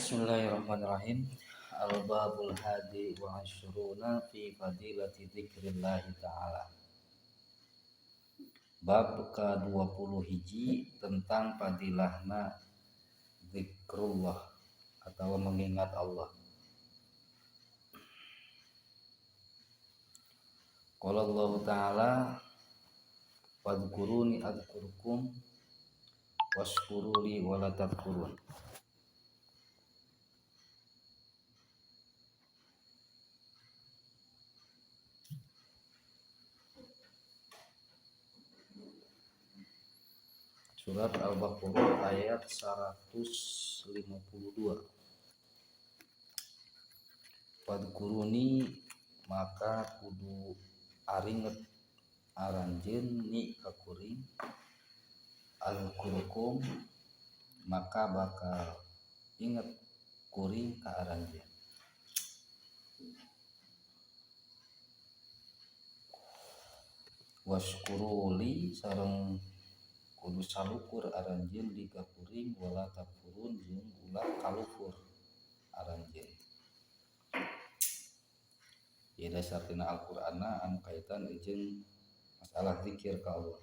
Bismillahirrahmanirrahim. Al-babul hadi wa asyruna fi fadilati dzikrillahi ta'ala. Bab ke-20 hiji tentang fadilahna zikrullah atau mengingat Allah. Qala Allah ta'ala wadhkuruni adzkurkum washkuruli wala takfurun. Surat Al-Baqarah ayat 152. Wadhkuruni maka kudu aringet aranjeun ni ka kuring, azkurkum maka bakal inget kuring ka aranjeun. Washkuruli sareng kudu salukur aranjeun di ka kuring, wala takfurun jeung ulah kalufur aranjeun. Ieu dasar tina Al-Qur'anna anu kaitan jeung masalah zikir ka Allah.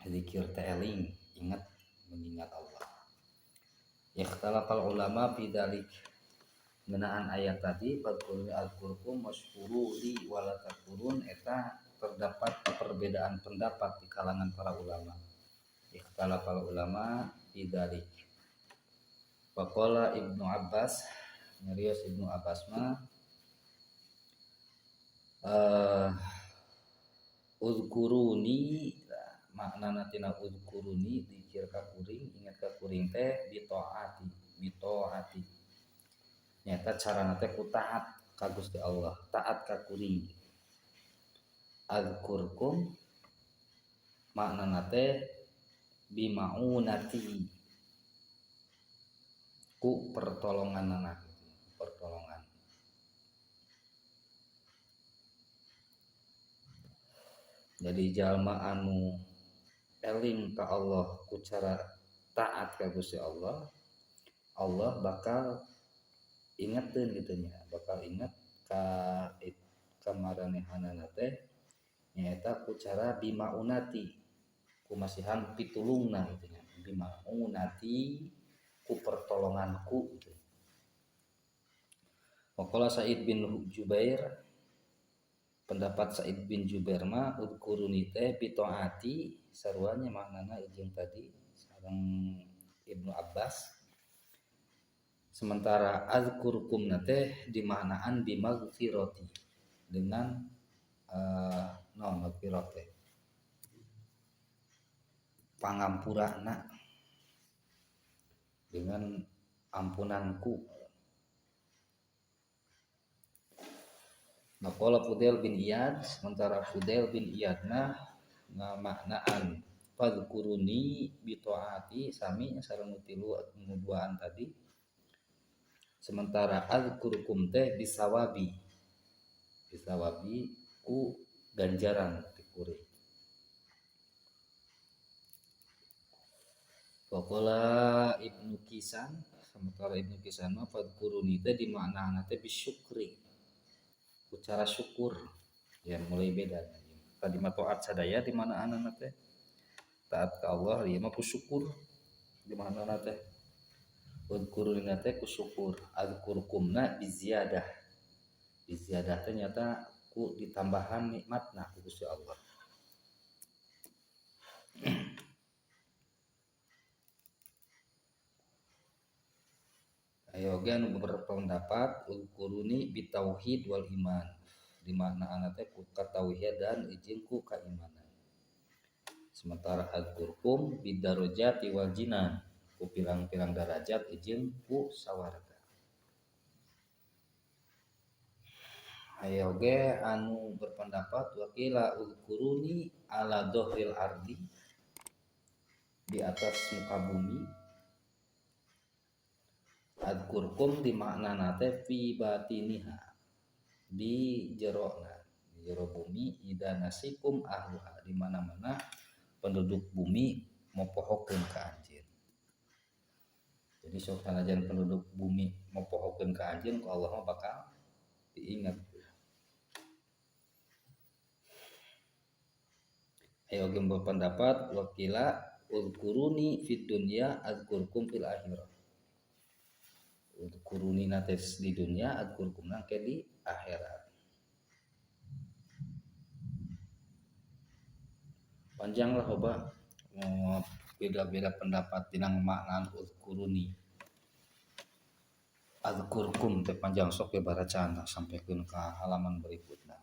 Zikir teh eling, ingat, mengingat Allah. Ikhtalafal ulama fi dzalik. Ngeunaan ayat tadi fadkuruni adzkurkum washkuru li wala takfurun eta terdapat perbedaan pendapat di kalangan para ulama. Ikhtalafal ulama fi dzalik. Faqala Ibnu Abbas, nyarios Ibnu Abbas mah uzkuruni, maknana tina uzkuruni zikir ka kuring, ingat ka kuring teh bitaati, bitaati. Nyata carana teh ku taat ka Gusti Allah, taat ka kuring. Azkurkum maknana teh bimaunati, ku pertolonganana, pertolongan. Jadi jalma anu eling ka Allah ku cara taat ka Gusti Allah, Allah bakal ingeteun kitu nya, bakal inget ka kamaranehannana teh nyaeta ku cara bimaunati, ku masihan pitulungna kitu nya, bimaunati ku pertolonganku gitu. Waqala Sa'id bin Jubair, pendapat Sa'id bin Jubair mah udkuruni teh bitaati, saruanya maknana jeung tadi sareng Ibnu Abbas. Sementara azkurkum teh dimaknaan bimaghfirati dengan naon maghfirah teh pangampurana, dengan ampunanku. Maqala Fudail bin Iyad, sementara Fudail bin Iyad mah ngamaknaan fadhkuruni bitaati sami sareng tilu nu duaan tadi. Sementara azkurkum teh bisawabi, bisawabi ku ganjaran ti kuring. Waqala Ibnu Kisan, sementara Ibnu Kisan mah fadhkuruni teh dimaknana teh bisyukri, ku cara syukur. Ya mulai beda. Tadi mah taat sadaya di mana anana teh taat ka Allah, ieu mah ku syukur di mana teh. Udkuruni teh ku syukur, azkurkumna biziyadah. Biziyadah teh nyata ku ditambahan nikmatna ku Gusti Allah. Ayo ge anu berpendapat udkuruni bitauhid wal iman, di mana ana teh ku katauhidan jeung ku kaimanan. Sementara azkurkum bidarajati wal jinan, ku pirang-pirang darajat jeung ku sawarga. Ayo ge anu berpendapat wakila udkuruni ala dohril ardi, di atas muka bumi. Azkurkum di maknana teh fi batiniha, di jerona, di jero bumi, ida nasikum ahluha, di mana-mana penduduk bumi mopohokeun ka anjeun. Jadi Jadi sok sanajan penduduk bumi mopohokeun ka anjeun ku Allah mah bakal diingat. Ayo oge berpendapat wakila udkuruni fid dunya adzkurkum fil akhirah. Udkuruni nates di dunya adzkurkum nangke di akhirat. Panjang lah loba beda-beda pendapat dina maknaan udkuruni. Adzkurkum teh panjang sok ge baracana sampaikan ke halaman berikutnya.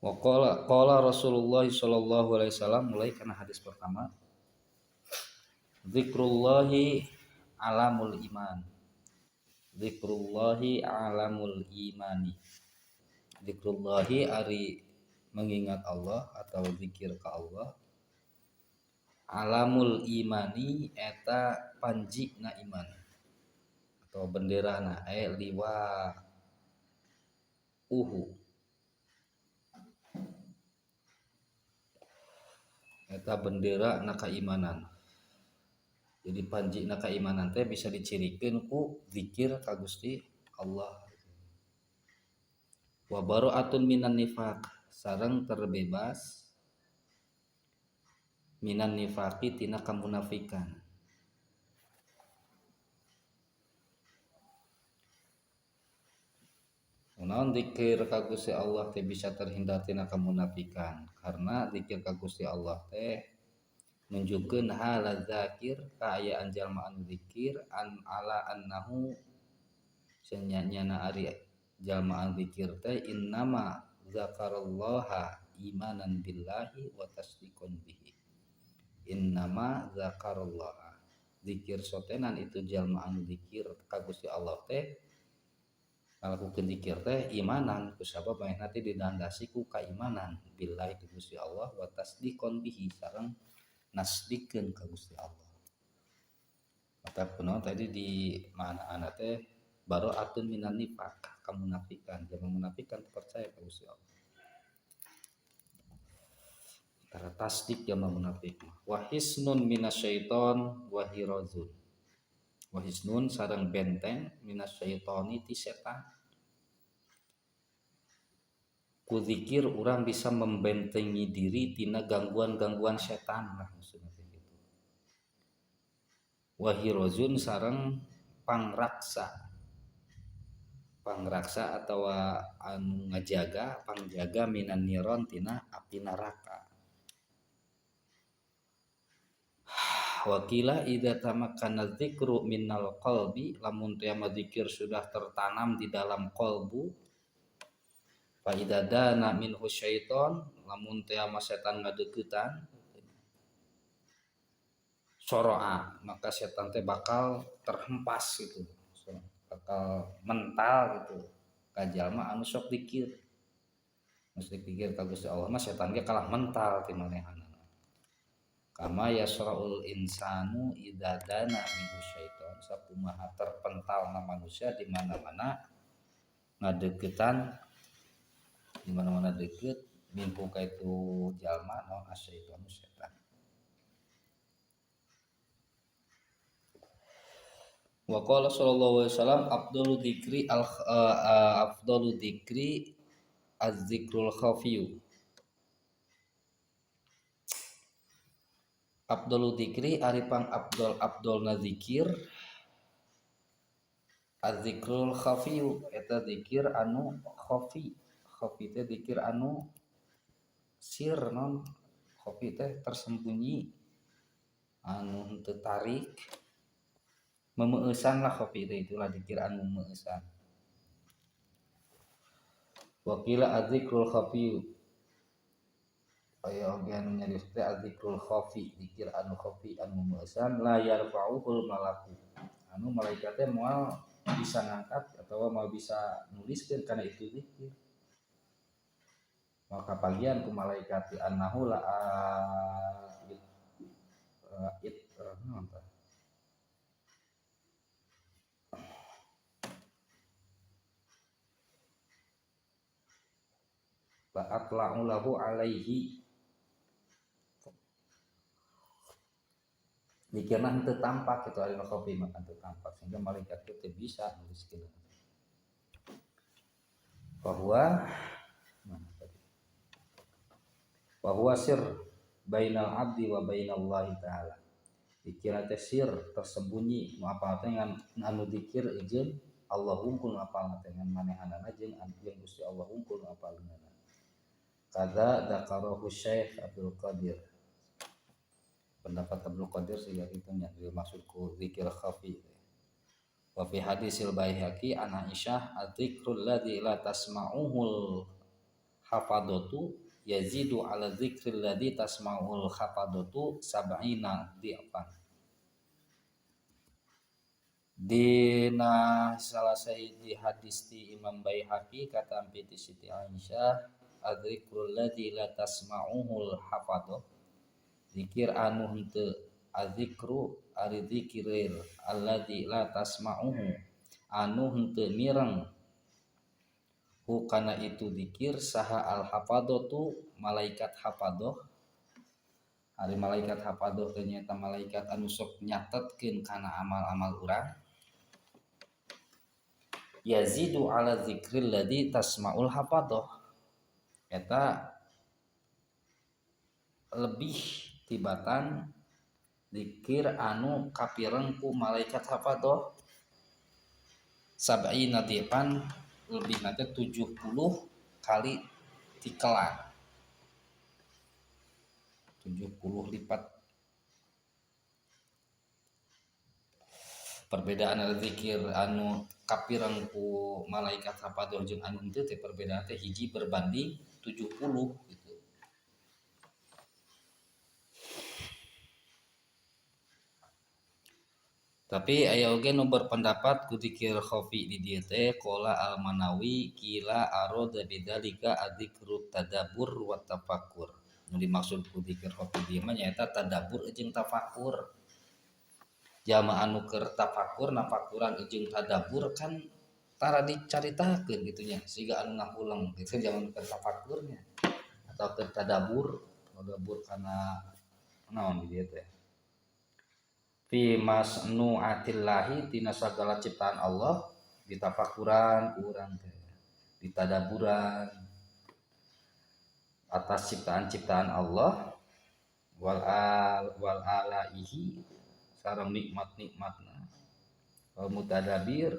Wa qala Rasulullah sallallahu alaihi wasallam, mulai karena hadis pertama, zikrullahi alamul iman. Zikrullahi alamul imani. Zikrullahi ari mengingat Allah atau zikir ka Allah. Alamul imani eta panjina iman atau benderana liwa uhu. Eta bendera na keimanan. Jadi panji na keimanan teh bisa dicirikeun ku zikir ka Gusti Allah. Wa bara'atun minan nifaq, sareng terbebas minan nifaqi tina kamunafikan. Naon zikir ka Gusti Allah teh bisa terhindar tina kamunafikan, karena zikir ka Gusti Allah teh nunjukkeun hala zakir kaayaan jalma anu zikir an ala annahu sanyana ari jalma anu zikir teh innama zakarallaha imanan billahi wa tasdiqon bihi. Innama zakarallaha zikir sotenan itu jalma anu zikir ka Gusti Allah teh ngalakukeun zikir teh imanan kusabab manehna teh didandasi ku kaimanan billahi ka Gusti Allah wa tasdiqon bihi sareng nasdikeun ka Gusti Allah. Mata kunaon tadi di maknaana teh bara'atun minan nifaq, kamunafikan, jalma munafikan percaya ka Gusti Allah. Tara tasdik jalma munafik mah. Wa hisnun minasyaiton wa hirazun. Wa hisnun sareng benteng minasyaitoni ti setan. Ku zikir urang bisa membentengi diri tina gangguan-gangguan setan lah maksudna teh gitu. Wa hirozun sareng pangraksa. Pangraksa atawa anu ngajaga, pangjaga minan niron tina api neraka. Wakila idza tamakkana dzikru minal qalbi, lamun teh zikir sudah tertanam di dalam qalbu, fa idza dana minhu syaiton, lamun teh setan ngadeuketan soroa, maka setan teh bakal terhempas gitu, bakal mental gitu ka jalma anu sok zikir. Mesti zikir ka Gusti Allah mah setan ge kalah mental ti manehanana. Kama yasraul insanu idza dana minhu syaiton, sakumaha terpentalna manusia di mana-mana ngadeukeutan, di mana-mana deukeut minhu ka itu jalma naon asyaitonu setan. Wa qala sallallahu alaihi wasallam afdalu dzikri al afdalu dzikri az-zikrul khafiyu. Afdalu dzikri ari pang afdal afdalna zikir az-zikrul khafiyu eta zikir anu khafi. Khafi teh zikir anu sir non khafi teh tersembunyi anu henteu tarik memeueusan lah khafi teh, itulah zikir anu memeueusan. Wa qila az-zikrul khafiyu aya oge anu nyarios teh az-zikrul khafi, zikir anu khafi anu memeueusan la yarfa'uhul malaku, anu malaikat teh moal bisa ngangkat atawa moal bisa nuliskeun kana itu zikir. Maka pagian ku malaikat annahu la it la atla'u lahu alaihi dikirna henteu tampak kitu ari nu khafi mah henteu tampak sehingga malaikat teu bisa nuliskeun bahwa bahwa sir bainal abdi wa bainallahi ta'ala dikira teh sir tersembunyi nu apal teh ngan anu dikir jeung Allah hungkul nu apal teh ngan manehanana jeung Gusti Allah hungkul nu apalna. Kadza dzakarahu Syekh Abdul Qadir. Pendapat Abdul Qadir sehingga itu nya dimaksud ku zikir khafi. Wa fi hadisil Baihaqi an Aisyah adz-dzikrul ladzi la tasma'uhul hafadatu yazidu ala dzikril ladzi tasma'ul hafadatu sab'ina di'fan. Dina salah sahiji hadis ti Imam Baihaqi kata ti Siti Aisyah adzikrul ladzi la tasma'uhul hafadatu zikir anu henteu adzikru ari zikiril alladzi la tasma'uhu anu henteu mireng hu kana itu zikir saha al hafadatu malaikat hafadoh. Ari malaikat hafadoh teh nyaeta malaikat anu sok nyatetkeun kana amal-amal urang. Yazidu ala zikril ladzi tasma'ul hafadoh eta lebih tibatan zikir anu kapireng ku malaikat hafadoh sab'ina dipan lebih nanti 70 kali tikelan 70 lipat. Perbedaan zikir anu kapireng ku malaikat hafadoh jeung anu henteu teh perbedaan teh hiji berbanding 70 gitu. Tapi aya oge nu berpendapat ku zikir khafi di dieu teh qala al-Manawi kila arada bidzalika adzikru tadabbur wa tafakkur. Nu dimaksud ku zikir khafi dieu mah nyaeta tadabbur jeung tafakur. Jalma anu keur tafakur nafakuran jeung tadabbur kan tara dicaritakeun kitu nya siga anu ngahuleng kitu jalma keur tafakurnya atau keur tadabbur, tadabbur kana naon di dieu teh. Fi masnu'atillahi tina sagala ciptaan Allah ditafakuran ku urang teh ditadaburan atas ciptaan-ciptaan Allah wal al wal alaihi sareng nikmat-nikmatna wal mutadabir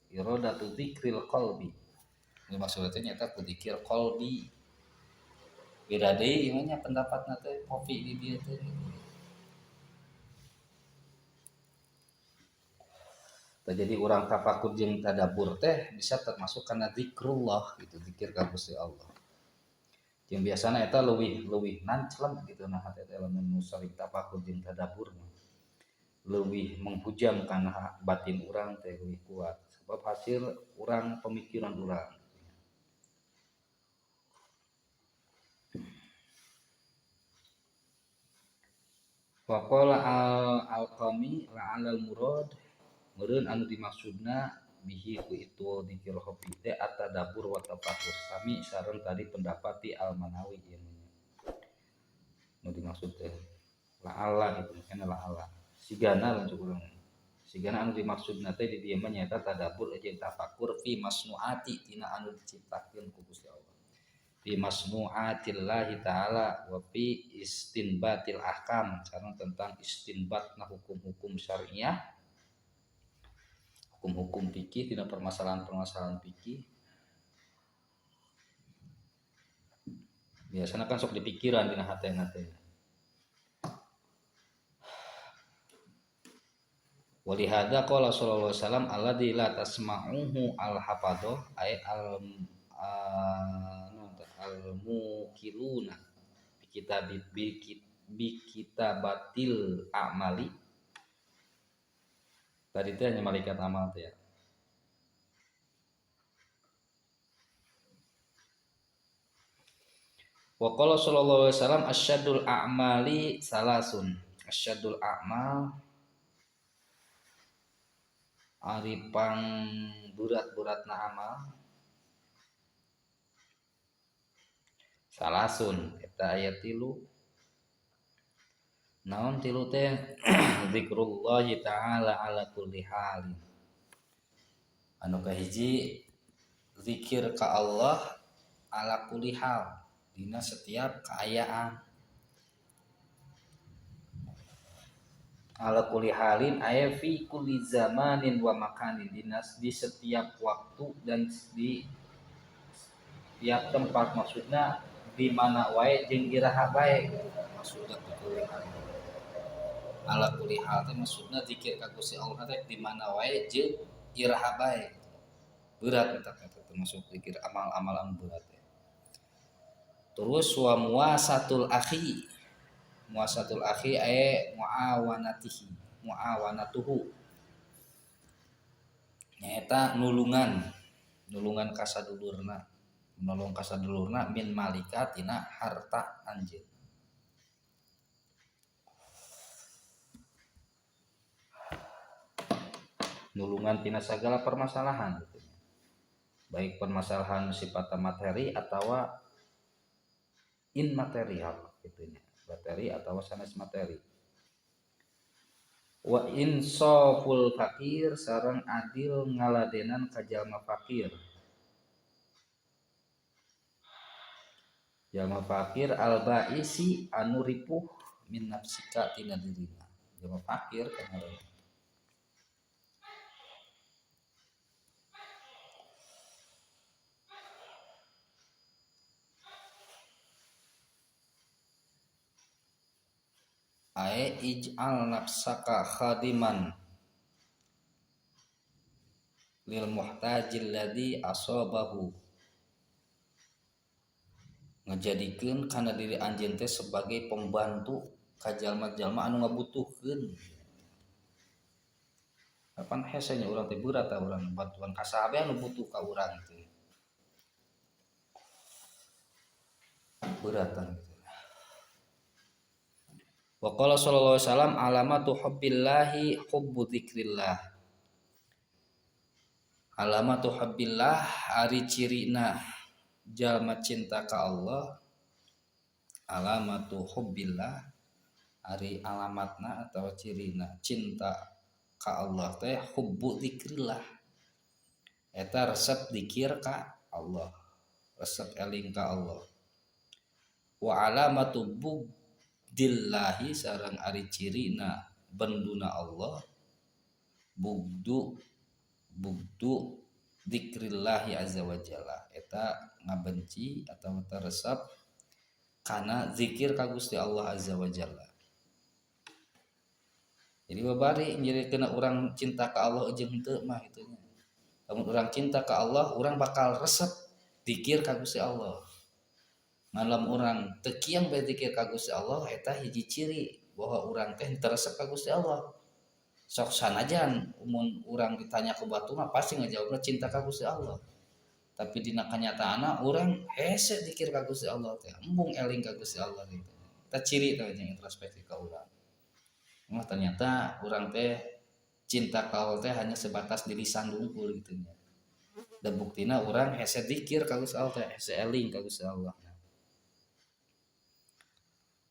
iradatu dzikril qalbi. Ini maksudnya nyaeta ku dzikir qalbi. Beda deui ieu nya pendapatna teh kopi di dieu teh. Jadi orang tafakur jeung tadabbur teh bisa termasuk kana zikrullah gitu, zikir ka Gusti Allah. Jeung biasana eta leuwih nanclem gitu nah hate teh lamun nu sering tafakur jeung tadabbur mah. Leuwih menghujam kana batin urang teh leuwih kuat sebab hasil urang pemikiran urang. Wa qala al-Alqami la'alal murad meureun anu dimaksudna bihi ku itu dzikir khafi teh atadabbur wa tafakur sami sareng tadi pendapat ti Al-Manawi ieu nu dimaksud teh la'alla gitu kana la'alla sigana lanjut urang sigana anu dimaksudna teh di dieu mah nyaeta tadabbur jeung tafakur fi masnuati tina anu diciptakeun ku Gusti Allah fi masnuatillahi ta'ala wa fi istinbatil ahkam sareng tentang istinbatna hukum-hukum syariah hukum-hukum fikih tidak permasalahan-permasalahan fikih biasanya kan sok dipikiran dina hatena teh. Walihada qala sallallahu alaihi wasallam alladzi la tasma'uhu al-hafadhu ay al al-mukiluna bi kitabatil a'mali. Tadi teh hanya malaikat amal teh ya. Wa qala sallallahu alaihi wasallam asyadul a'mali salasun. Asyadul a'mal ari pang berat-beratna amal salasun eta aya 3. Naon 3 teh? Zikrullah ta'ala ala kulli halin. Anu kahiji zikir ka Allah ala kulli hal, dina setiap kaayaan. Ala kulli halin aya fi kulli zamanin wa makanin, dina di setiap waktu dan di setiap tempat, maksudna di mana wae jeung iraha wae maksudna kulli hal. Ala kulli hal teh maksudna zikir ka Gusti Allah teh di mana wae jeung iraha bae. Berat eta teh termasuk zikir amal-amalan berat teh. Terus wa muasatul akhi. Muasatul akhi ae muawanatihi, muawanatuhu. Nyaeta nulungan, nulungan ka sadulurna, menolong ka sadulurna min malika tina harta anjeun. Nulungan tina sagala permasalahan gitu. Baik permasalahan sifatna materi atawa immaterial gitu nya, materi atau sanes materi. Wa insaful fakir sareng adil ngaladenan ka jalma fakir. Jalma fakir al-baisi anu ripuh min nafsika tina dirina. Jalma fakir kana ae ij'al nafsaka khadiman lil muhtajil ladzi asabahu, ngajadikeun kana diri anjeun teh sebagai pembantu ka jalma-jalma anu ngabutuhkeun. Kapan hese nya urang teh berat ta urang bantuan ka saha bae anu butuh ka urang teh. Beratan gitu. Wa qala sallallahu alaihi wasallam alamatu hubbillahi hubbu dzikrillah. Alamatu hubbillah ari cirina jalma cinta ka Allah. Alamatu hubbillah ari alamatna atawa cirina cinta ka Allah teh hubbu dzikrillah. Eta resep dzikir ka Allah, resep eling ka Allah. Wa alamatu bugdillahi sareng ari cirina benduna Allah bugdu bugdu dzikrillahi azza wa jalla. Eta ngabenci atawa teresep kana zikir ka Gusti Allah azza wa jalla. Jadi babari nyirikeun urang cinta ka Allah jeung henteu mah kitu nya. Lamun urang cinta ka Allah, urang bakal resep zikir ka Gusti Allah. Malam urang teu kiang bae zikir ka Gusti Allah, eta hiji ciri bahwa urang teh teu resep ka Gusti Allah. Sok sanajan mun urang ditanya ku batur mah pasti ngajawabna cinta ka Gusti Allah. Tapi dina kanyataanna urang hese zikir ka Gusti Allah teh, embung eling ka Gusti Allah gitu. Eta ciri teh jeung introspeksi ka urang. Mah ternyata urang teh cinta ka Allah teh hanya sebatas di lisan dungkul gitu nya. Dan buktina urang hese zikir ka Gusti Allah teh, hese eling ka Gusti Allah.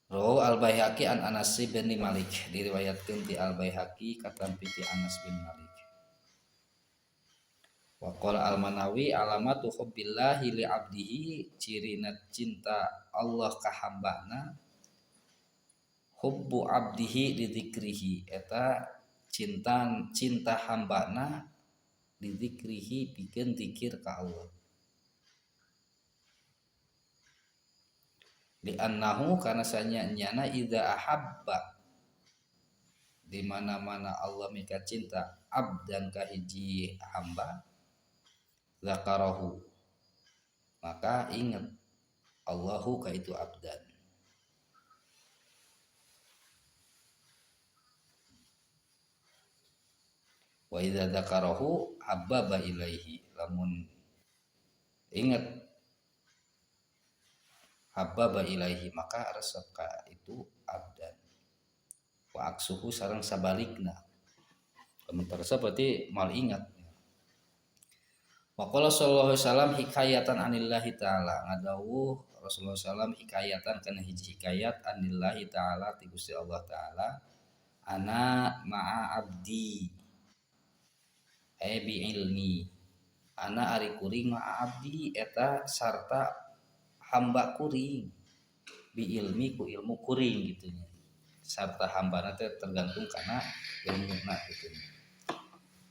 Rawahu Al-Baihaqi an Anas bin Malik, diriwayatkeun ti Al-Baihaqi katampi ti Anas bin Malik. Wa qala Al-Manawi alamatu hubbillahi li 'abdihi, cirina cinta Allah ka hambana hubbu 'abdihi li dzikrihi, eta cinta hambana li dzikrihi pikeun zikir ka Allah. Li annahu kana sanya nyana idza ahabba, di mana-mana Allah mika cinta abdan ka hiji hamba, zakarahu maka ingat Allahu ka itu abdan. Wa idza zakarahu habbaba ilaihi, lamun ingat Habbaba ilaihi maka resep ka itu abdan. Wa aksuhu sareng sabalikna. Lamun resep berarti mal ingat. Wa qala sallallahu alaihi wasallam hikayatan anillahi ta'ala. Ngadawuh Rasulullah sallam hikayatan kana hiji hikayat anillahi ta'ala ti Gusti Allah ta'ala. Ana ma'a abdi e bi ilmi. Ana ari kuring ma'a abdi eta sarta hamba kuring bi ilmi ku ilmu kuring gitu nya. Sarta hambana teh tergantung kana ilmuna gitu nya.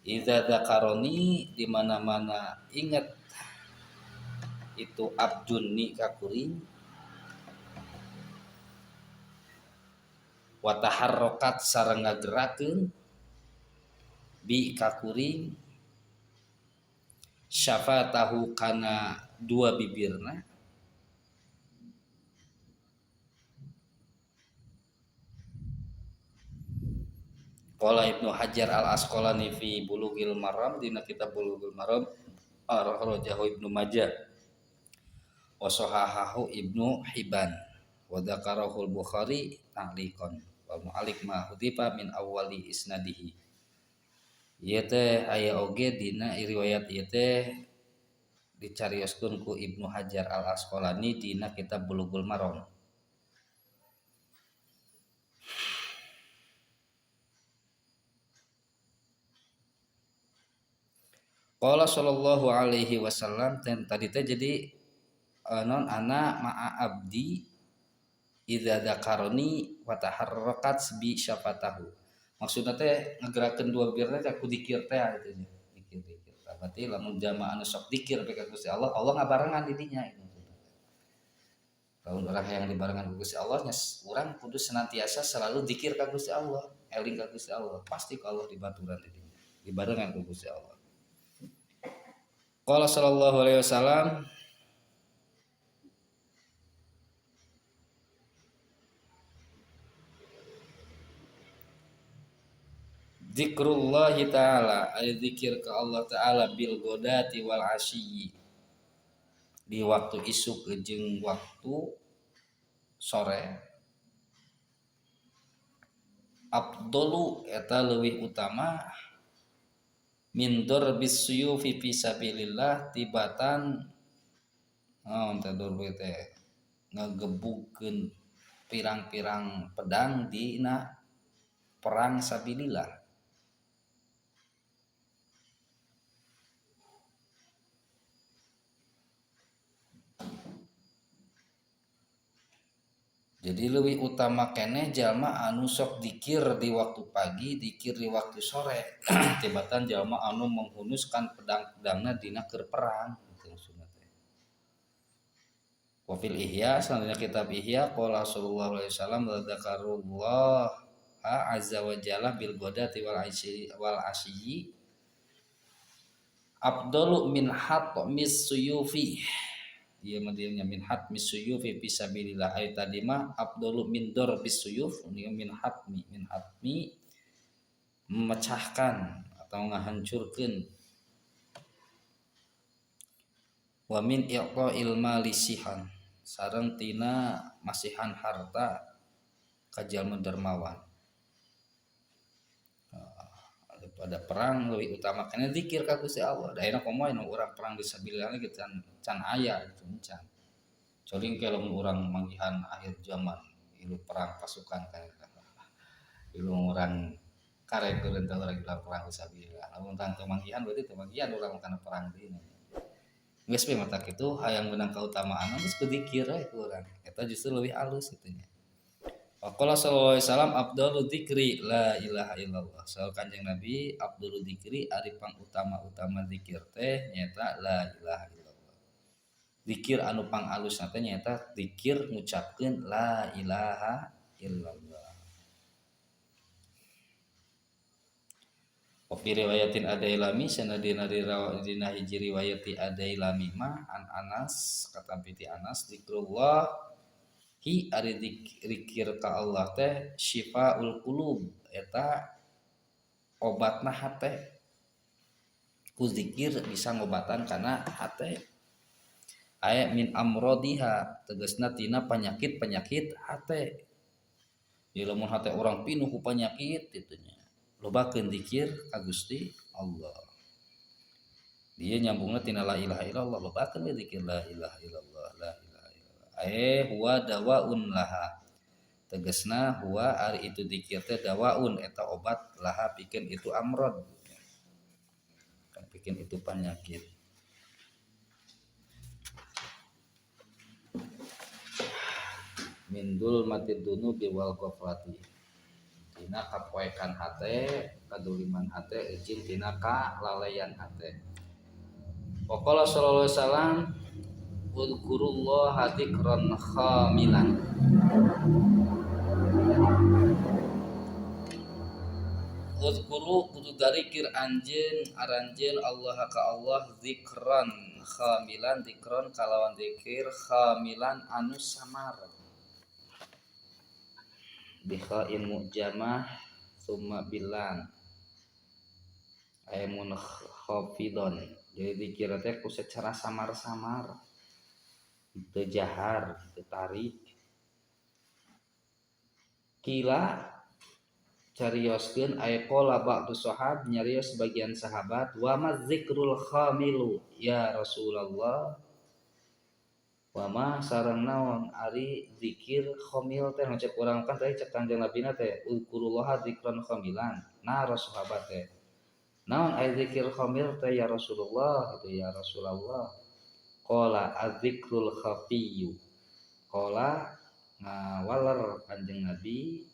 Idza dzakaroni di mana-mana ingat itu abdun ni ka kuring wa taharrakat sareng ngagerakeun bi ka kuring syafatahu kana dua bibirna Qala Ibnu Hajar Al-Asqalani fi Bulughil Maram dina kitab Bulughil Maram akhrajahu Ibnu Majah wa sahahahu Ibnu Hibban wa dzakarahu Al-Bukhari ta'liqan wa mu'alik ma hudifa min awwali isnadihi. Ieu teh aya oge dina riwayat ieu teh dicarioskeun ku Ibnu Hajar Al-Asqalani dina kitab Bulughul Maram. Qala sallallahu alaihi wasallam tadi teh jadi non ana ma'a abdi idza dzakaroni wa taharrakat bi syafatahu. Maksudna teh ngegerakeun dua bibirna teh ku dikir teh gitu nya. Dikir-dikir. Berarti lamun jamaah anu sok dikir ka Gusti Allah, Allah ngabarengan di dinya gitu. Lamun urang hayang dibarengan ku Gusti Allah nya urang kudu senantiasa selalu dikir ka Gusti Allah, eling ka Gusti Allah, pasti ku Allah dibaturan di dinya. Dibarengan ku Gusti Allah. Qala sallallahu alaihi wasallam zikrullahi ta'ala ay zikir ke Allah ta'ala bil ghadati wal asyi di waktu isuk jeung waktu sore afdalu eta leuwih utama min darbis suyufi fi sabilillah tibatan naon teh darbe teh ngagebugkeun pirang-pirang pedang dina perang sabilillah. Jadi leuwih utama keneh jalma anu sok dikir di waktu pagi, dikir di waktu sore. Tibatan jalma anu menghunuskan pedang-pedangna dina keur perang gitu maksudna teh. Wa fil Ihya, selanjutnya kitab Ihya qala sallallahu alaihi wasallam dzakarullah azza wa jalla bil ghadati wal asyi wal asyi afdalu min hatmis suyufi. Ieu mah dieu nya min hatmis suyufi fi sabilillah ai tadi mah afdalu min darbis suyuf ieu min hatmi, min hatmi memecahkan atau ngahancurkeun wa min i'ta'il mali sihan sareng tina masihan harta ka jalma dermawan. Pada perang lebih utama karena zikir ka Gusti Allah. Da ayeuna komo anu urang perang di sabilillah ge can aya gitu can. Coling ke lamun urang manggihan akhir zaman ilu perang pasukan kan. Ilu urang karek urang teh lagi perang di sabilillah. Lamun tang teu manggihan berarti teu manggihan urang kana perang deui. Geus we mata kitu hayang meunang kautamaan geus ku zikir we ku urang. Eta justru leuwih alus kitu nya. Waqala sallallahu alaihi wasallam afdalu dzikri la ilaha illallah. Saur Kanjeng Nabi afdalu dzikri ari pangutama-utama zikir teh nyaeta la ilaha illallah. Zikir anu pangalusna teh nyaeta zikir ngucapkeun la ilaha illallah. Wa fi riwayatin Adailami sanadina dina hiji riwayat ti Adailami mah an Anas katampi ti Anas zikrullah hi ari zikir ka Allah teh syifaul qulub eta obatna hate. Ku zikir bisa ngobatan kana hate. Aya min amrodiha tegasna tina penyakit-penyakit hate. Di lamun hate urang pinuh ku penyakit kitu nya. Lobakeun zikir ka Gusti Allah. Dia nyambungna tina la ilaha illallah, lobakeun we zikir la ilaha illallah, la ilaha illallah. Huwa dawaun laha. Tegasna huwa ari itu zikir teh dawaun eta obat laha pikeun itu amrod. Pikeun itu penyakit. Min dzulmatid dzunubi wal ghaflati. Tina kapoekan hate, kaduliman hate, jeung tina kalalean hate. Wa qala sallallahu alaihi wasallam udhkurullaha dzikran khamilan. Udhkuru kudu darikir anjeun aranjeun Allah ka Allah dzikran khamilan, dzikran kalawan dzikir khamilan anu samar. Bikhain mu'jamah summa bilan aymun khafidon. Jadi dikira teh ku secara samar-samar, teu jahar, teu tarik. Kila carioskeun aya qala ba'du sahab, nyarios sebagian sahabat, wa madzikrul khamilu ya Rasulullah. Wa ma sareng naon ari zikir khamil teh cek urang kan teh cek Kanjeng Nabina teh uzkurullaha zikran khamilan. Nah sahabat teh naon ari zikir khamil teh ya Rasulullah gitu ya Rasulullah. Qala azzikrul khafiyyu. Qala ngawaler Kanjeng Nabi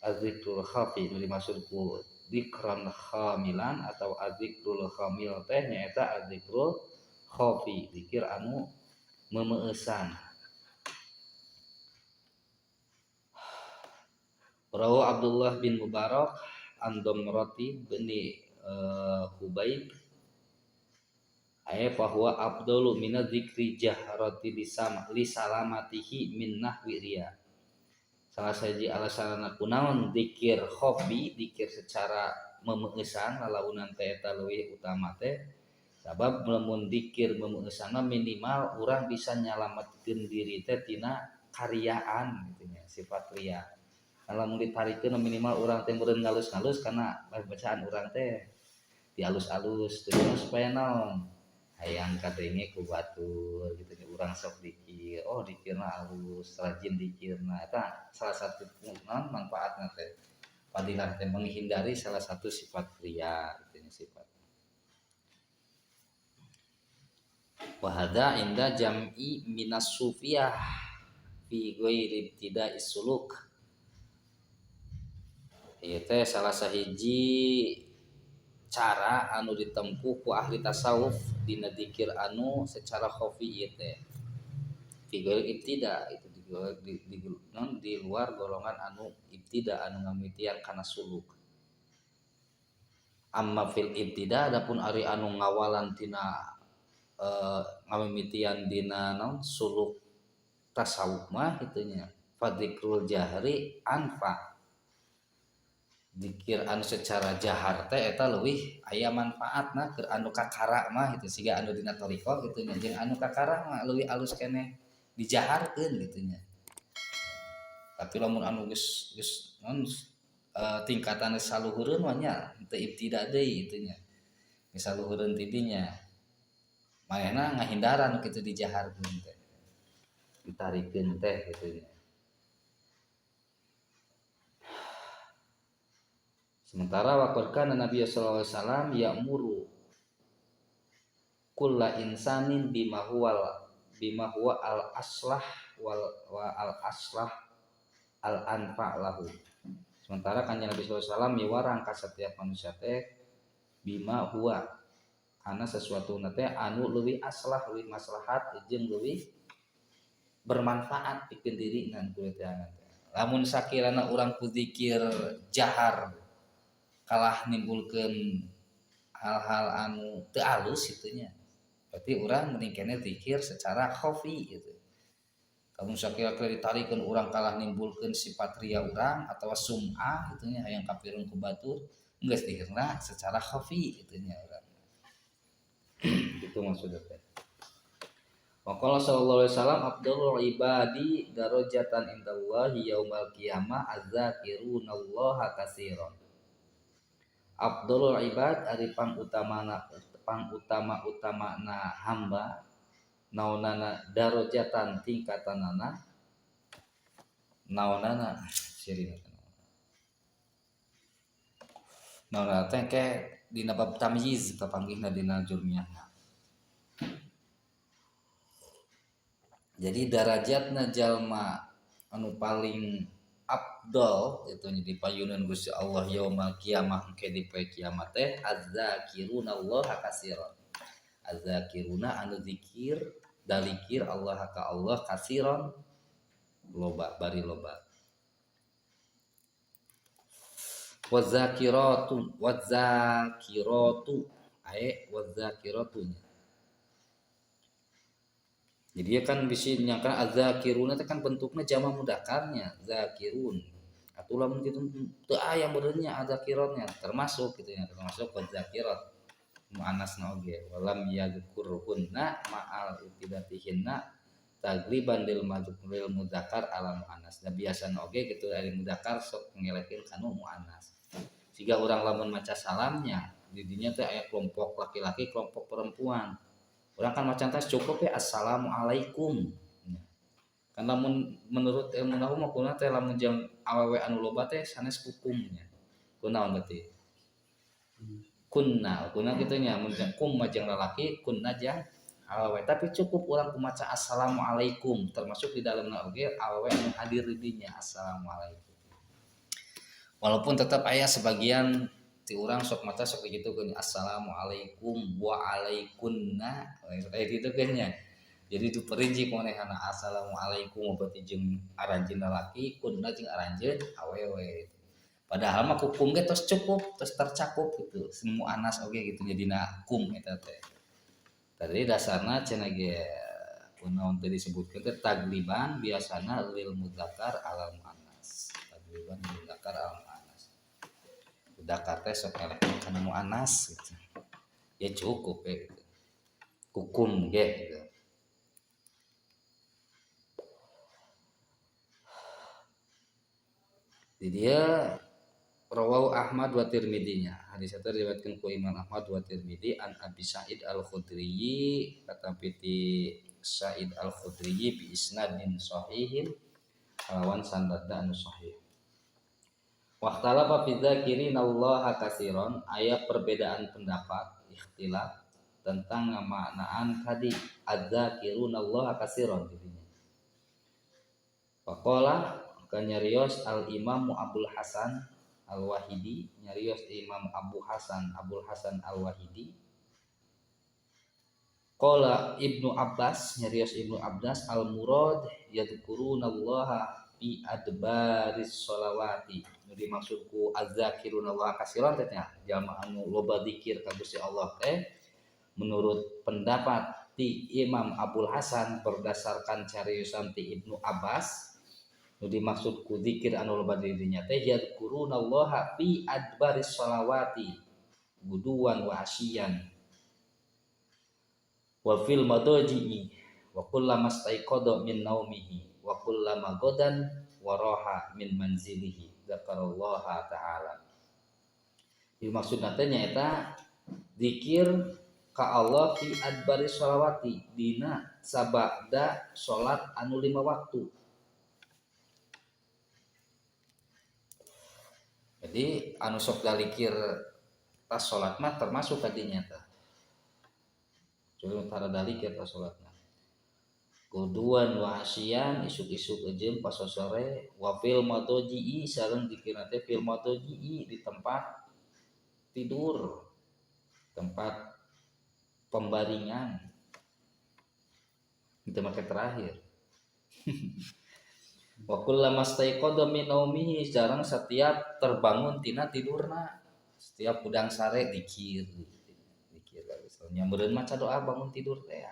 azzikrul khafi nu dimaksud ku zikran khamilan atau azzikrul khamil teh nyaeta azzikrul khafi, zikir anu memeesan. Rawu Abdullah bin Mubarak an Damrati bin Hubaib ay fa huwa afdalu min dzikri jahrati li salamatihi min nahwi riya. Salah sahiji alasanna kunaon zikir khafi, zikir secara memeesan lalaunan teh eta leuwih utama teh sabab lamun zikir memeusana minimal urang bisa nyalametkeun diri teh tina karyaan gitu nya, sifat ria. Lamun ditarikeun minimal urang teh meureun ngalus-ngalus kana bacaan urang teh dialus-alus tujuanna supaya naon hayang kadenge ku batur gitu nya, urang sok dikir, oh dikirna alus, rajin dikirna eta salah satu naon manfaatna teh fadilah teh menghindari salah satu sifat ria gitu nya, sifat. Wahada inda jam'i minas sufiyah fi ghairi ibtida'is suluk. Ieu teh salah sahiji cara anu ditempuh ku ahli tasawuf dina zikir anu secara khafi ieu teh. Fi ghairi ibtida itu di luar golongan anu ibtida anu ngamitian kana suluk. Amma fil ibtida adapun ari anu ngawalan tina ngamimitian dina naon suluk tasawuf mah kitu nya fadikrul jahri anfa, zikir anu secara jahar teh eta leuwih aya manfaatna keur anu kakara mah kitu siga anu dina thariqah kitu nya jeung anu kakara mah leuwih alus keneh dijaharkeun kitu nya. Tapi lamun anu geus geus naon tingkatan saluhureun mah nya teu ibtida deui kitu nya geus saluhureun ti dinya manehna ngahindaran kitu dijaharkeun teh ditarikeun teh kitu nya. Sementara waqad kana Nabi sallallahu alaihi wasallam ya'muru kulla insanin bima huwa al aslah wal wa al aslah al anfa lahu. Sementara Kanjeng Nabi sallallahu alaihi wasallam miwarang ka setiap manusia teh bima huwa karena sesuatu nate anu leuwih aslah, leuwih maslahat jeung leuwih bermanfaat pikeun diri nan kuliah. Lamun sakirana urang ku zikir jahar kalah nimbulkeun hal-hal anu teu alus kitu nya. Berarti urang mending keneh zikir secara khafi gitu. Lamun sakira-kira ditarikeun urang kalah nimbulkeun sifat ria urang atawa sum'ah kitu nya hayang kapireng ku batur geus dihirna secara khafi kitu nya urang. Itu maksudnya teh. Waqala sallallahu alaihi wasallam afdalul ibadi darajatan indallahi yaumal qiyamah azzakirunallaha katsiran. Afdalul ibad ari pangutamana pangutama-utamana hamba naonana darajatan tingkatanana naonana sirina naonana teh ke dina bab tamyiz kapanggihna dina jurmiyahna. Jadi darajatna jalma anu paling afdol itu di payunan Gusti Allah yaumul kiamah engke di poe kiamat teh azzakirunallaha katsiran. Azzakiruna anu zikir dalikir Allah ka Allah katsiran loba bari loba. Wazakiratu wazakiratu ae wazakiratu. Jadi dia kan bisa nyangka azzakiruna teh kan bentuknya jama mudzakarnya zakirun. Atuh lamun kitu teu aya meureunnya azzakiratnya termasuk kitu nya termasuk wazakirat muannasna oge walam yadhkurhunna ma'al ibtidatihinna tagliban lil majhul mudzakkar ala muannas. Da biasana oge kitu ari mudzakkar sok ngelekeun kanu muannas. Siga urang lamun maca salamnya di dinya teh aya kelompok laki-laki, kelompok perempuan. Urang kan maca teh cukup ya assalamualaikum. Kan lamun menurut ilmu nahwu mah kunaon teh lamun jeung awewe anu loba teh sanes hukumnya. Kunaon berarti? Kunna, kunna kitu nya mun kum mah jeung lalaki, kunna jeung awewe. Tapi cukup urang kumaca assalamualaikum termasuk di dalamna oge awewe anu hadir di dinya assalamualaikum. Walaupun tetap aya sebagian ti urang sok maca sok kitu keun assalamualaikum waalaikunna kayak gitu keun nya. Jadi diperinci manehna assalamualaikum berarti jeung aranjeun lalaki kunna jeung aranjeun awewe. Padahal mah hukum ge tos cukup, tos tercakup gitu. Semua anas oge gitu jadina kum eta teh. Tadi dasarna cenah ge kunaon teh disebutkeun teh tagliban biasana lil mudzakkar ala muannas. Tagliban lil mudzakkar ala muannas. Mudzakkar teh sok ngelehkeun kana muannas gitu. Ya cukup ya gitu. Hukum ge gitu. Di dia rawahu Ahmad wa Tirmidzi-nya. Hadis eta diriwayatkeun ku Imam Ahmad wa Tirmidzi an Abi Sa'id Al-Khudri kata piti Sa'id Al-Khudri bi isnadin sahihin lawan sanadna anu sahih. Waqtalafa fi dzakirinallaha katsiran aya perbedaan pendapat ikhtilaf tentang ngamaknaan tadi adzakirunallaha katsiran jadinya. Faqala kanyarios al-Imam Abdul Hasan Al-Wahidi nyarios Imam Abu Hasan Abdul Hasan Al-Wahidi qala Ibnu Abbas nyarios Ibnu Abbas al-murad yadhkurunallaha fi adbaris sholawati nu dimaksud ku azzakirunallaha katsiran teh nya jalma anu loba zikir ka Gusti Allah teh menurut pendapat ti Imam Abdul Hasan berdasarkan cariosan ti Ibnu Abbas nu dimaksud ku zikir anu loba di dinya teh yadhkurunallaha fi adbaris sholawati guduwan wa asyian wa fil madaji'i wa kullama staiqadha min naumihi wa kullama gadan wa raha min manzilihi dzakarallaha ta'ala. Dimaksudna teh nyaeta zikir ka Allah fi adbaris sholawati dina sabada salat anu 5 waktu. Jadi anu sok dalikir tas salat mah termasuk kadinya tah. Cuman tara dalikir tas salat mah. Kuduan wa asyian isuk-isuk jeung pasosore wa fil madaji'i sareng dikirna teh fil madaji'i di tempat tidur, tempat pembaringan. Itu make terakhir. Wa kullama staiqadha min naumihi jarang setiap terbangun tina tidurna, setiap udang sare dikir dikir misalnya meureun maca doa bangun tidur teh.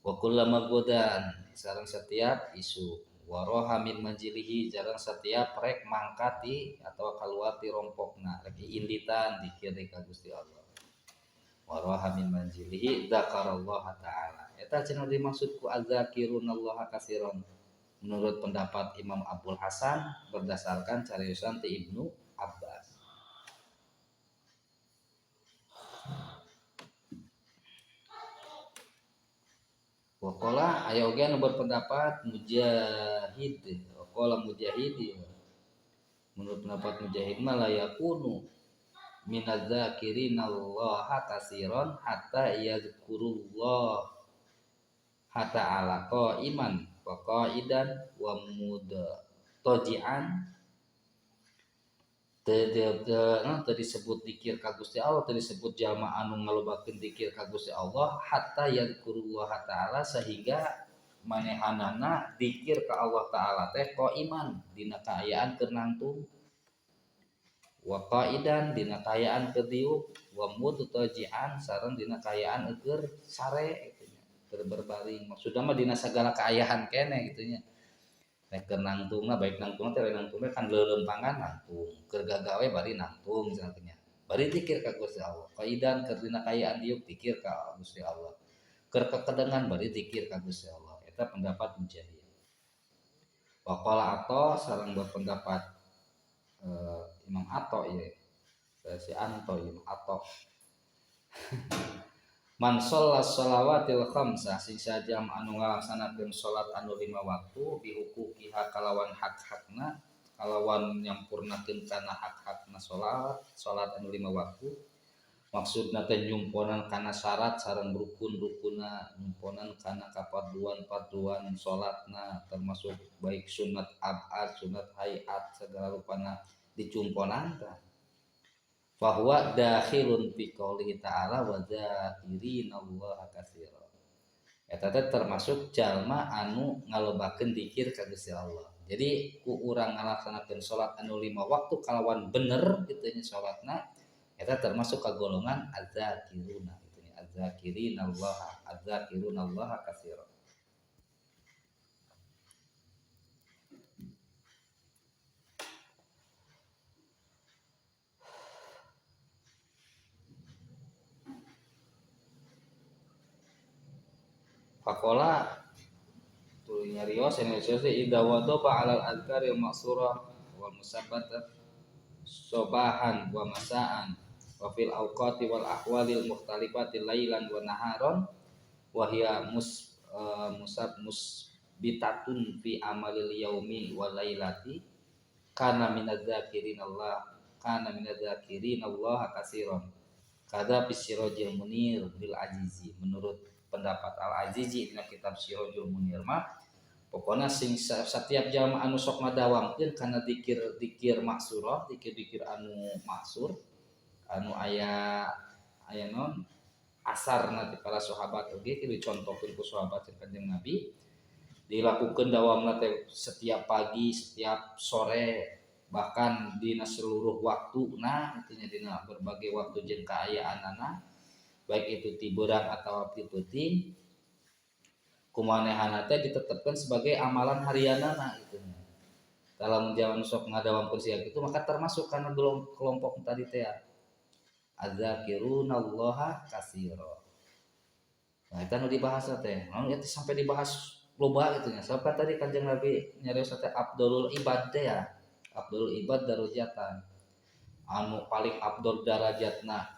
Wa kullama godan sareng setiap isuk wa roha min manzilihi jarang setiap rek mangkati atau kaluar ti rompokna rek inditan dikir ka Gusti Allah. Wa roha min manzilihi dzakarallaha ta'ala. Eta cenah dimaksud ku azzakirunallaha katsiran. Menurut pendapat Imam Abdul Hasan berdasarkan cariosan ti Ibnu Abbas. Waqala aya oge anu berpendapat Mujahid. Waqala Mujahid. Menurut pendapat Mujahid mah la yakunu minadz-dzakirinallaha katsiran hatta yadhkurullah hatta ala qa'iman wa qa'idan wa mudtaji'an. Teu disebut dikir ka Gusti Allah, teu disebut jalma anu ngalobakeun dikir ka Gusti Allah hatta yadhkurullah ta'ala sehingga manehanana dikir ka Allah ta'ala teh qaiman dina kaayaan keur nangtung wa qaidan dina kaayaan keur diuk wa mudtaji'an sareng dina kaayaan keur sare kitu nya keur berbaring maksudna mah dina sagala kaayaan keneh kitu nya. Rek keur nangtungna baik nangtungna teh nangtungna kan leuleumpangan nangtung keur gagawe bari nangtung misalnya bari dikir ka Gusti Allah qaidan keur dina kaayaan diuk dikir ka Gusti Allah keur kekedengan bari dikir ka Gusti Allah. Eta pendapat Mujahid. Waqala Atha sareng berpendapat Imam Atha ieu si Anto ieu Atha. Man sholla sholawatil khamsah sing sajam anu ngalaksanakeun salat anu 5 waktu bihuquqiha kalawan hak-hakna kalawan nyampurnakeun kana hak-hakna salat salat anu 5 waktu maksudna teh nyumponan kana syarat sareng rukun-rukunna nyumponan kana kaparduan-parduan salatna termasuk baik sunat abad sunat hayat segala rupana dicumponan tah fahuwa dakhilun fi qoulihi ta'ala wa dzakirinallaha katsira. Eta teh termasuk jalma anu ngalobakeun dikir ka Gusti Allah. Jadi ku urang ngalaksanakeun salat anu 5 waktu kalawan bener kitu nya salatna eta termasuk ka golongan azzakiruna kitu nya azzakirinallaha azzakirunallaha katsira. Faqala tuluy nyarios cenah idza wadaba alal azkaril ma'surah wal musabbatat sobahan wa masaan wa fil awqati wal ahwalil mukhtalifati lailan wa naharon wa hiya musab musbitatun fi amalil yaumi wal lailati kana minadz-dzakirinallah kana minadz-dzakirinallaha katsiran kada bisirajil munir lil azizi. Menurut pendapat Al-Azizi dina kitab Sirajul Munir mah pokona sing setiap jalma anu sok ngadawamkeun kana dikir-dikir maksurah, dikir-dikir anu maksur anu aya aya non asarna ti para sahabat oge kieu dicontohkeun ku sahabat Kanjeng Nabi dilakukeun dawamna teh setiap pagi, setiap sore bahkan dina seluruh waktu nah itu nya dina berbagai waktu jeung kaayaanana baik itu ti beurang atawa ti peuting kumanehana teh ditetapkan sebagai amalan harianana gitu nya. Dalam zaman sok ngadawamkeun sia kitu maka termasuk kana kelompok tadi teh azzakirunallaha katsira. Nah eta nu dibahas teh, naon eta sampai dibahas loba gitu nya. Sebab kan tadi Kanjeng Nabi nyarios teh afdalul ibad teh ya. Afdalul ibad darajatan. Anu paling afdal darajatna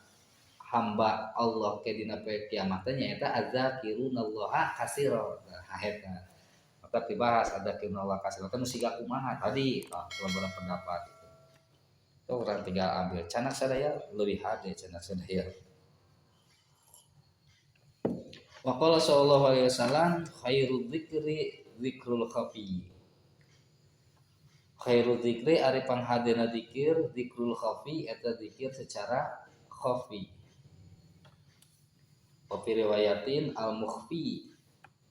hamba Allah ke dina poe kiamat teh nyaeta azzakirunallaha katsira. Nah eta. Maka dibahas azzakirunallaha katsira teh nu siga kumaha tadi tah beberapa pendapat itu. Tuh urang tinggal ambil canak sadaya leuwih hade canak sadaya. Wa qala sallallahu alaihi wasallam khairu dzikri dzikrul khafi. Khairu dzikri ari panghadena dzikir dzikrul khafi eta dzikir secara khafi. Wa fi riwayatin al mukhfi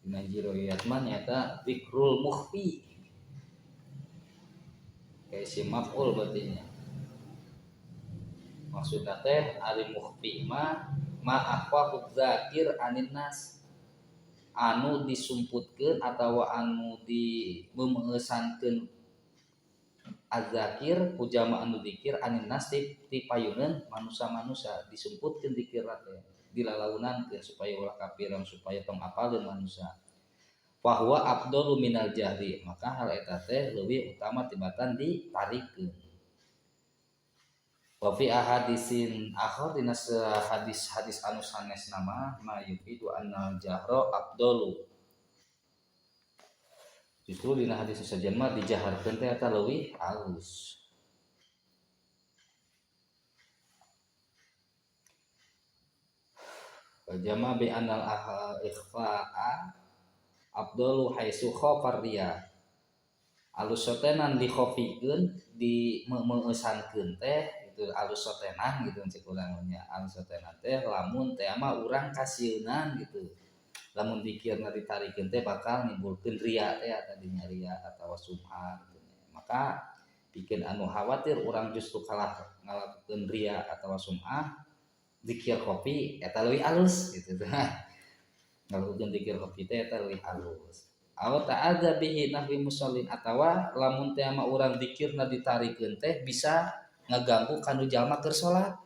dina hiji riwayat mah nyaeta dzikrul mukhfi. Kayak si maf'ul berarti nya. Maksudna teh ari mukhfi mah ma akhfahu dzakir anin nas anu disumputkeun atawa anu dimeumeusangkeun azzakir ku jama anu dzikir anin nas ti payuneun manusa-manusa disumputkeun dzikirna teh dilalaunankeun supaya ulah kapireng supaya tong apaleun manusia. Bahwa afdalu minal jahri maka hal eta teh leuwih utama tibatan ditarikeun. Wa fi ahadisin akhar dina hadis-hadis anu sanesna mah ma yufidu annal jahra afdalu. Justru dina hadis sejen mah dijaharkeun teh eta leuwih alus. Jama bi annal ikhfa'a afdalu haitsu khafar riya. Alus sotenan dikhofikeun di meumeusankeun teh itu alus sotenan gitu cek urang nya. Alus sotenan teh lamun teh mah urang kasieunan gitu. Lamun dikirna ditarikeun teh bakal nimbulkeun riya teh tadinya riya atawa sum'ah gitu. Maka bikin anu khawatir urang justru kalah ngalakukeun riya atawa sum'ah dikir kopi eta leuwih alus gitu. Ngalakukeun dikir kopi teh eta leuwih alus. Aw ta'adza bihi nahwi musallin atawa lamun teh mah urang dikirna ditarikeun teh bisa ngaganggu kanu jalma keur salat.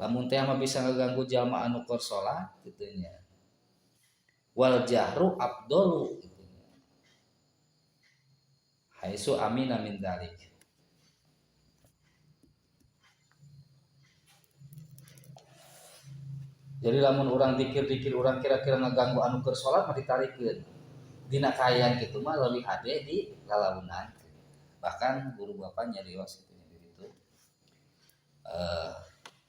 Lamun teh mah bisa ngaganggu jalma anu keur salat kitu nya. Wal jahru afdalu kitu nya. Haitsu amina min dzalik. Jadi lamun urang dikir-dikir urang kira-kira ngaganggu anu keur salat mah ditarikeun. Dina kaayaan kitu mah leuwih hade di lalaunan. Bahkan guru bapak nyarios kitu nya di ditu.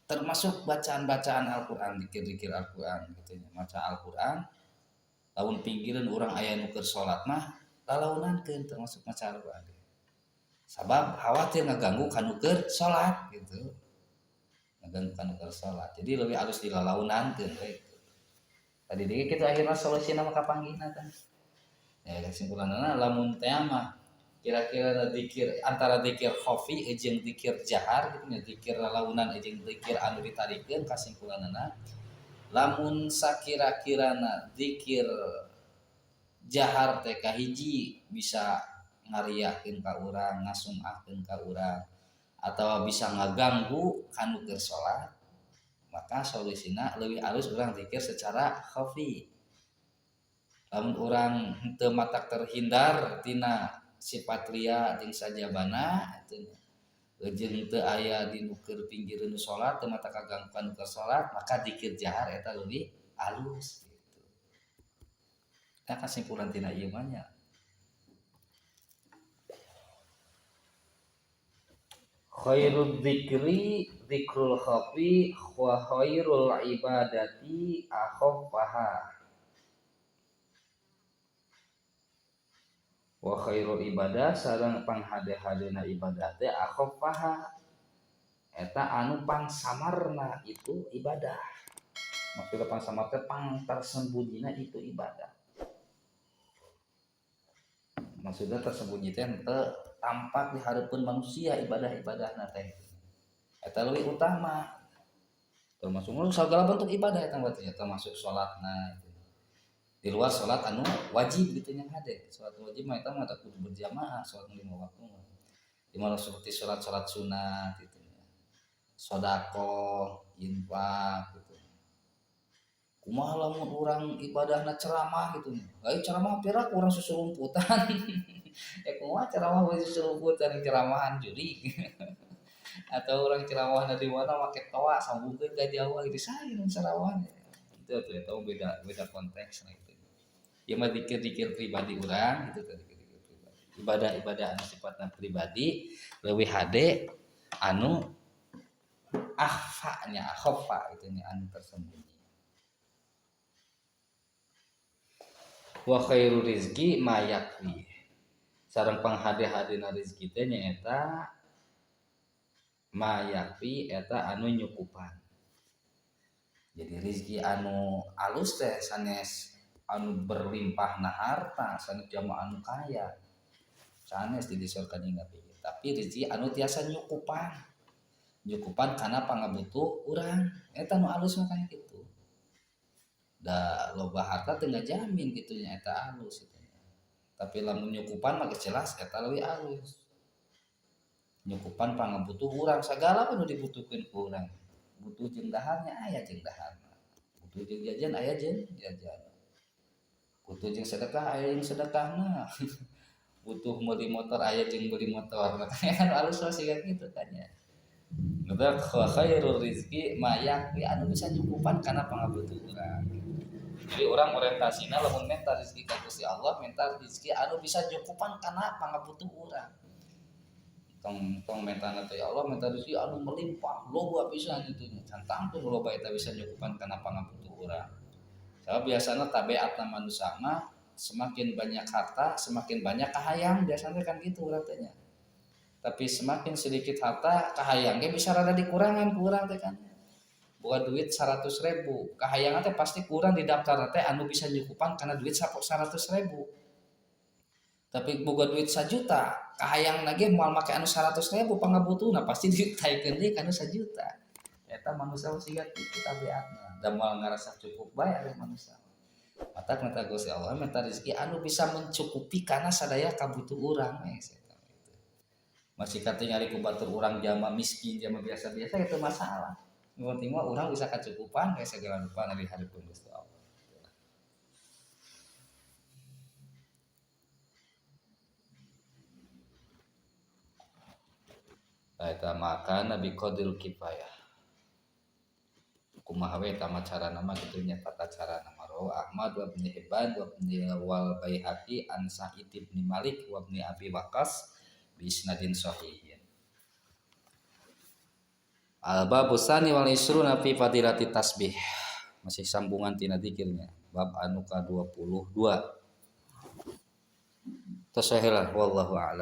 Termasuk bacaan-bacaan Al-Qur'an, dikir-dikir Al-Qur'an kitu nya. Maca Al-Qur'an lamun pinggireun urang aya nu keur salat mah lalaunankeun termasuk maca Al-Qur'an. Sabab khawatir ngaganggu kanu keur salat gitu. Ngaganggu kanu keur salat. Jadi leuwih alus dilalaunankeun we gitu. Tadi deui kitu akhirna solusina mah kapanggihna tah. Ya kesimpulanna lamun teh mah kira-kira dikir antara dikir khafi jeung dikir jahar gitu nya, dikir lalaunan jeung dikir anu ditarikeun kasimpulanna lamun sakira-kirana dikir jahar teh kahiji bisa ngariakeun ka urang, ngasumahkeun ka urang atawa bisa ngaganggu kanu keur salat, maka solusina leuwih alus urang zikir secara khafi. Lamun urang henteu matak terhindar tina sifat ria jeung sajabana jeung teu aya di nu keur pinggireun salat teu matak kaganggu kanu keur salat, maka zikir jahar eta leuwih alus gitu. Eta kasimpulan tina ieu mah nya. Khairul dzikri dzikrul khafi wa khairul ibadati akhaffaha. Wa khairul ibadah sareng panghade-hadena ibadah teh akhaffaha. Eta anu pangsamarna itu ibadah. Maksudna pangsamar teh pang tersembunyina itu ibadah. Maksudna tersembunyi teh henteu tampak di hareupeun manusia ibadah-ibadahna teh. Eta leuwih utama. Termasuk segala bentuk ibadah eta mah termasuk salatna gitu. Di luar salat anu wajib gitu nya hade. Salat wajib mah eta mah teu kudu berjamaah, salat 5 waktu mah. Di mana seperti salat-salat sunat gitu nya. Sedekah, infak gitu. Kumaha lamun urang ibadahna ceramah gitu nya. Lain ceramah pira urang susurumputan. Ya kumaha ceramah we susurumputan ceramahan juri. Atau orang ceramahna di mana make toa sambungkeun ka Jawa gitu sae ceramahna. Itu tuh eta beda konteks nah itu. Ya mah dikir-dikir pribadi urang gitu teh dikir-dikir pribadi. Ibadah-ibadah anu sifatna pribadi leuwih hade anu akhfa nya akhfa itu nya anu tersembunyi. Wa khairu rizki ma yakfi. Sareng panghade-hadena rizki teh nyaeta ma yakfi eta anu nyukupan. Jadi rizki anu alus teh sanes anu berlimpah na harta, sanes jama anu kaya. Sanes di disor kanjeng Nabi. Tapi rizki anu tiasa nyukupan. Nyukupan kana pangabutuh urang. Eta nu alus mah kaya kitu. Da loba harta teu ngajamin kitu nya eta alus kitu nya. Tapi lamun nyukupan mah geus jelas eta leuwih alus. Nyukupan pangabutuh urang sagala nu dibutuhkeun ku urang. Butuh jeung daharnya aya jeung daharna. Butuh jeung jajan aya jeung jajan. Butuh jeung sedekah aya jeung sedekahna. Butuh meuli motor aya jeung meuli motor. Makanya kan alus siga kitu kan nya. Maka khairur rizki ma yakfi anu bisa nyukupan kana pangabutuh urang. Jadi orang orientasina lamun minta rezeki ka Gusti Allah, minta rezeki anu bisa nyukupan kana pangabutuh urang. Tong tong minta teh ya Allah minta rezeki anu melimpah loba pisan itu nya. Can tangtu loba eta bisa nyukupan kana pangabutuh urang. Sabab biasana tabiatna manusia mah semakin banyak harta semakin banyak kahayang, biasanya kan gitu urang teh nya. Tapi semakin sedikit harta kahayang ge bisa rada dikurangan ku urang teh kan. Boga duit 100.000, kahayang teh pasti kurang di daftar teh anu bisa nyukupan karena duit 100.000. Tapi boga duit 1 juta, kahayang lagi moal make anu 100.000 pangabutuhna pasti ditaikeun deui kana 1 juta. Eta manusia siga kitu tabiatna, da moal ngarasa cukup bae ari manusia. Matak minta Gusti Allah minta rezeki anu bisa mencukupi kana sadaya kabutuh urang we. Masih katingali ku batur urang jama miskin jama biasa-biasa itu masalah. Nu penting mah urang bisa kacukupan we segala rupa dari hareupeun Gusti Allah. Eta maka nabi qadrul kifayah. Kumaha we eta mah carana mah kitu nya tata carana mah. Rawi Ahmad wa Ibnu Hibban wa Ibnu wal Baihaqi an Sa'id bin Malik wa Ibnu Abi Waqqas bi isnadin sahih. Al babu tsani wal isruna fi fadilati tasbih. Masih sambungan tina zikirnya. Bab anu ka-22. Tasahila wallahu a'lam.